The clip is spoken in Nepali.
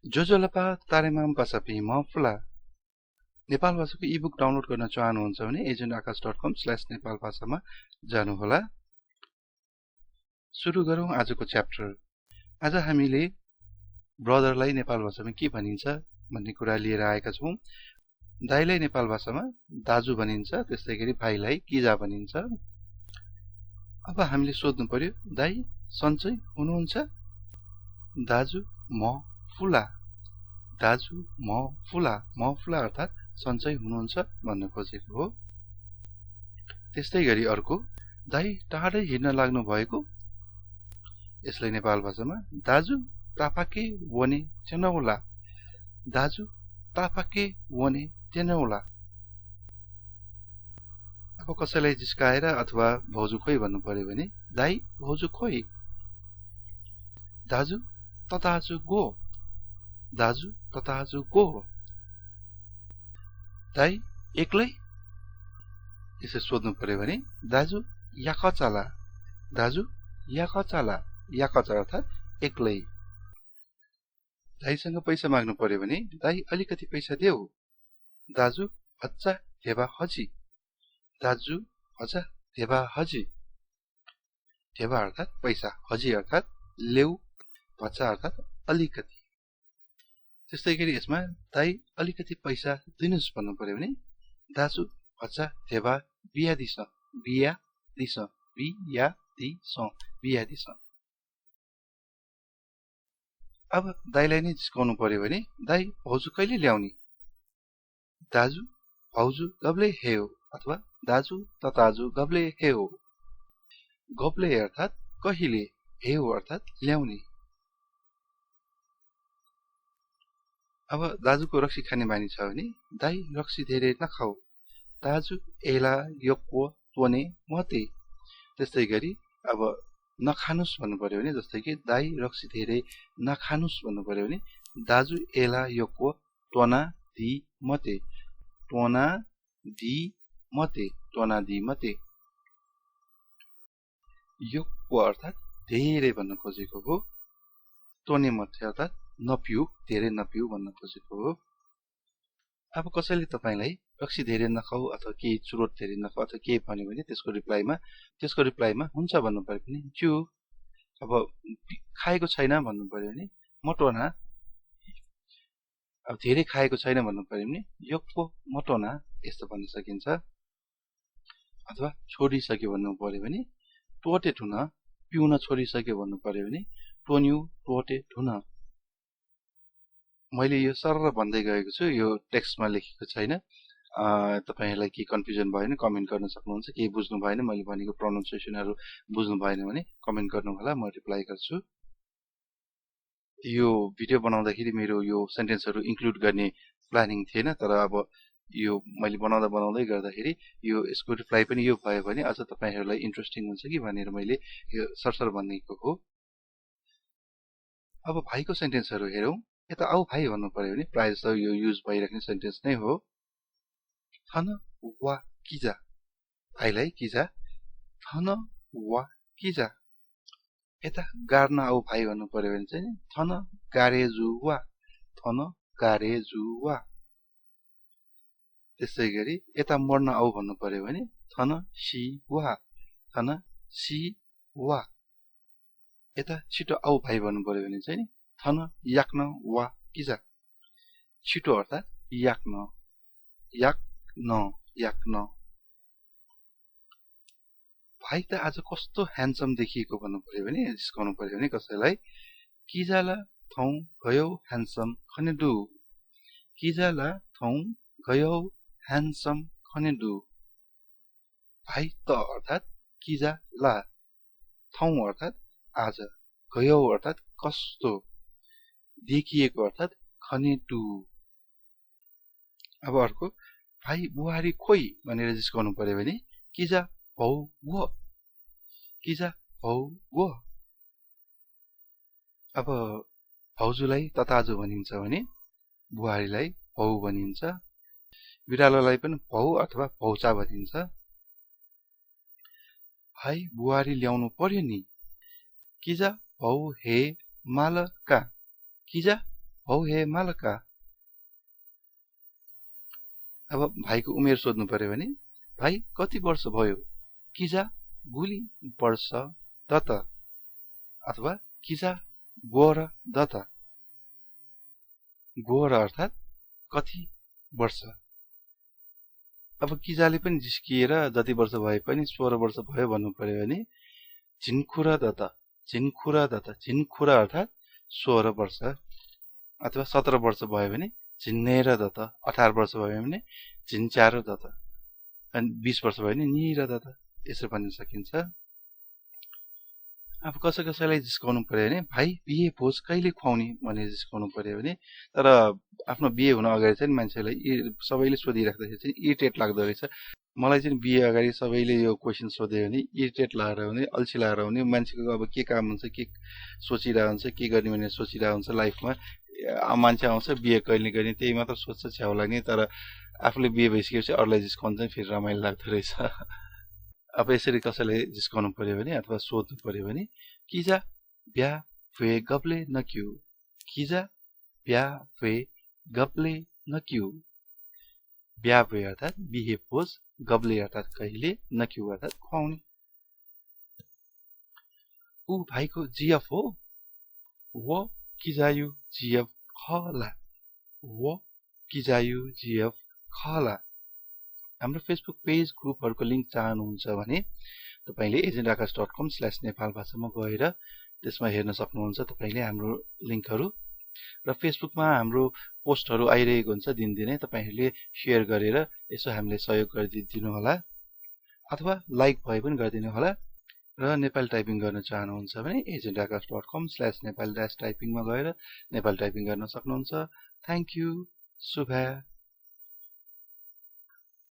जोजोलपा तारेमाम पासापी मफुला। नेपाल भाषाको इबुक डाउनलोड गर्न चाहनुहुन्छ भने agentaakash.com/नेपाल भाषामा जानुहोला। सुरु गरौँ आजको च्याप्टर। आज हामीले ब्रदरलाई नेपाल भाषामा के भनिन्छ भन्ने कुरा लिएर आएका छौँ। दाइलाई नेपाल भाषामा दाजु भनिन्छ, त्यस्तै गरी भाइलाई किजा भनिन्छ। अब हामीले सोध्नु पर्यो, दाइ सन्चै हुनुहुन्छ? दाजु म फुला। दाजु म फुला। म फुला अर्थात् सन्चै हुनुहुन्छ भन्न खोजेको हो। त्यस्तै गरी अर्को, दाइ टाढै हिँड्न लाग्नु भएको? यसलाई नेपाल भाषामा दाजु तापाके वने चेनौला। दाजु तापाके वने चेनौला। अब कसैलाई जिस्काएर अथवा भाउजू खोइ भन्नु पर्यो भने दाइ भाउजू खोइ। दाजु तताजु गो। दाजु तताजु गो। दाइ एक्लै? यसो सोध्नु पर्यो भने दाजु याख चाला। दाजु याख चाला। याख अर्थात् एक्लै। दाइसँग पैसा माग्नु पर्यो भने दाइ अलिकति पैसा देऊ। दाजु हच्चा धेबा हजी। दाजु हजा धेबा हजी। धेबा अर्थात् पैसा, हजी अर्थात् लेउ, भच्चा अर्थात् अलिकति। त्यस्तै गरी यसमा दाइ अलिकति पैसा दिनुस् भन्नु पर्यो भने दाजु हच्चा धेबा बिया दिस। बिया दिस। बिया दिस। बिया दिस। अब दाइलाई नै जिस्काउनु पर्यो भने दाइ भाउजू कहिले ल्याउने? दाजु भाउजू गब्ले हेउ अथवा दाजु तताजु गब्ले हेउ। गब्ले अर्थात् कहिले, हेउ अर्थात् ल्याउने। अब दाजुको रक्सी खाने बानी छ भने दाइ रक्सी धेरै नखाऊ। दाजु एला योक्व तोने मते। त्यस्तै गरी अब नखानुस् भन्नु पर्यो भने जस्तै कि दाइ रक्सी धेरै नखानुस् भन्नु पर्यो भने दाजु एला योक्व तोना दि मते। तोना दि मते। तोना दि मते। योक्व अर्थात् धेरै भन्न खोजेको हो। तोने मते अर्थात् नपिउ, धेरै नपिउ भन्न खोजेको हो। अब कसैले तपाईलाई रक्सी धेरै नखाऊ अथवा केही चुरोट धेरै नखाऊ अथवा केही भन्यो भने त्यसको रिप्लाईमा हुन्छ भन्नु पर्यो भने जु। अब खाएको छैन भन्नु पर्यो भने मटोना। अब धेरै खाएको छैन भन्नु पर्यो भने योक्को मटोना, यस्तो भन्न सकिन्छ। अथवा छोडिसक्यो भन्नु पर्यो भने टोटे ठुन। पिउन छोडिसक्यो भन्नु पर्यो भने टोन्यु टोटे ठुन। मैले यो सरर भन्दै गएको छु, यो टेक्स्टमा लेखेको छैन। तपाईहरुलाई के कन्फ्युजन भयो भने कमेन्ट गर्न सक्नुहुन्छ। केही बुझ्नु भएन, मैले भनेको प्रोनाउन्सिएसनहरु बुझ्नु भएन भने कमेन्ट गर्नु होला, म रिप्लाई गर्छु। यो भिडियो बनाउँदाखेरि मेरो यो सेन्टेन्सहरु इन्क्लुड गर्ने प्लानिङ थिएन, तर अब यो मैले बनाउँदै गर्दाखेरि यसको रिप्लाई पनि यो भयो भने अझ तपाईहरुलाई इन्ट्रेस्टिङ हुन्छ कि भनेर मैले यो सरसर भनेको हो। अब भाइको सेन्टेन्सहरु हेरौं। यता आउ भाइ भन्नु पर्यो भने प्राय जस्तो यो युज भइराख्ने सेन्टेन्स नै हो। थन वा किजा। भाइलाई किजा। थन वा किजा। यता गार्न आउ भाइ भन्नु पर्यो भने चाहिँ थन गारेजु वा। थन गारेजु वा। त्यसै गरी यता मर्न आउ भन्नु पर्यो भने थन सी वा। थन सी वा। यता छिटो आउ भाइ भन्नु पर्यो भने चाहिँ थन याक्न वा किजा। छिटो अर्थात् याक्न। याक्न। याक्न। भाइ त आज कस्तो ह्यान्डसम देखिएको भन्नु पर्यो भने जिस्काउनु पर्यो भने कसैलाई किजाला थौ गयो ह्यान्डसम खनेडु। किजाला थौ गयो ह्यान्डसम खनेडु। भाइ त अर्थात् किजाला। थौ अर्थात् आज। गयो अर्थात् कस्तो। देखिएको अर्थात् खनेडु। अब अर्को, भाइ बुहारी खोइ भनेर जिस्काउनु पर्यो भने किजा भौ वो। किजा भौ वो। अब भाउजूलाई तताजु भनिन्छ भने बुहारीलाई भौ भनिन्छ। बिरालोलाई पनि भौ अथवा भौचा भनिन्छ। भाइ बुहारी ल्याउनु पर्यो नि। किजा भौ हे मालका। किजा हौ हे मालका। अब भाइको उमेर सोध्नु पर्यो भने भाइ कति वर्ष भयो? किजा गुली वर्ष दत, अथवा किजा गोर दत। गोर अर्थात् कति वर्ष। अब किजाले पनि जिस्किएर जति वर्ष भए पनि 16 वर्ष भयो भन्नु पर्यो भने झिन्खुरा दत, झिन्खुरा दत। झिन्खुरा अर्थात् 16 वर्ष, अथवा 17 वर्ष भयो भने झिन्नेर दत, 18 वर्ष भयो भने झिन्चारो दत, अनि 20 वर्ष भयो भने निर दत, यसरी भन्न सकिन्छ। अब कसैलाई जिस्काउनु पर्यो भने भाइ बिहे भोज कहिले खुवाउने भनेर जिस्काउनु पर्यो भने, तर आफ्नो बिहे हुन अगाडि चाहिँ मान्छेलाई सबैले सोधिराख्दाखेरि चाहिँ इरिटेट लाग्दो रहेछ। मलाई चाहिँ बिहे अगाडि सबैले यो क्वेसन सोध्यो भने इरिटेट लागेर हुने, अल्छी लागेर हुने, मान्छेको अब के काम हुन्छ, के सोचिरहेको हुन्छ, के गर्ने भनेर सोचिरहेको हुन्छ लाइफमा। मान्छे आउँछ बिहे कहिले गर्ने त्यही मात्र सोच्छ, छ्याउ लाग्ने, तर आफूले बिहे भइसकेपछि अरूलाई जिस्काउनु चाहिँ फेरि रमाइलो लाग्दो रहेछ। अब यसरी कसैलाई जिस्काउनु पर्यो भने अथवा सोध्नु पर्यो भने किजा ब्या फे गब्ले नक्यु, किजा ब्या फे गब्ले नक्यु। ब्या फे अर्थात् बिहे भोज, गब्ले अर्थात् कहिले, नक्यु अर्थात् खुवाउने। ऊ भाइको जिएफ हो? वो किजायु जिएफ खला, वो किजायु जिएफ खला। हाम्रो फेसबुक पेज ग्रुपहरूको लिङ्क चाहनुहुन्छ भने तपाईले agendaakash.com/नेपाल भाषामा गएर त्यसमा हेर्न सक्नुहुन्छ तपाईले हाम्रो लिङ्कहरू। र फेसबुकमा हाम्रो पोस्टहरू आइरहेको हुन्छ दिनदिनै, तपाईहरूले शेयर गरेर यसो हामीले सहयोग गरिदिनु होला, अथवा लाइक भए पनि गरिदिनु होला। र नेपाली टाइपिङ गर्न चाहनुहुन्छ भने agendaakash.com/नेपाल-टाइपिङमा गएर नेपाली टाइपिङ गर्न सक्नुहुन्छ। Thank you. शुभ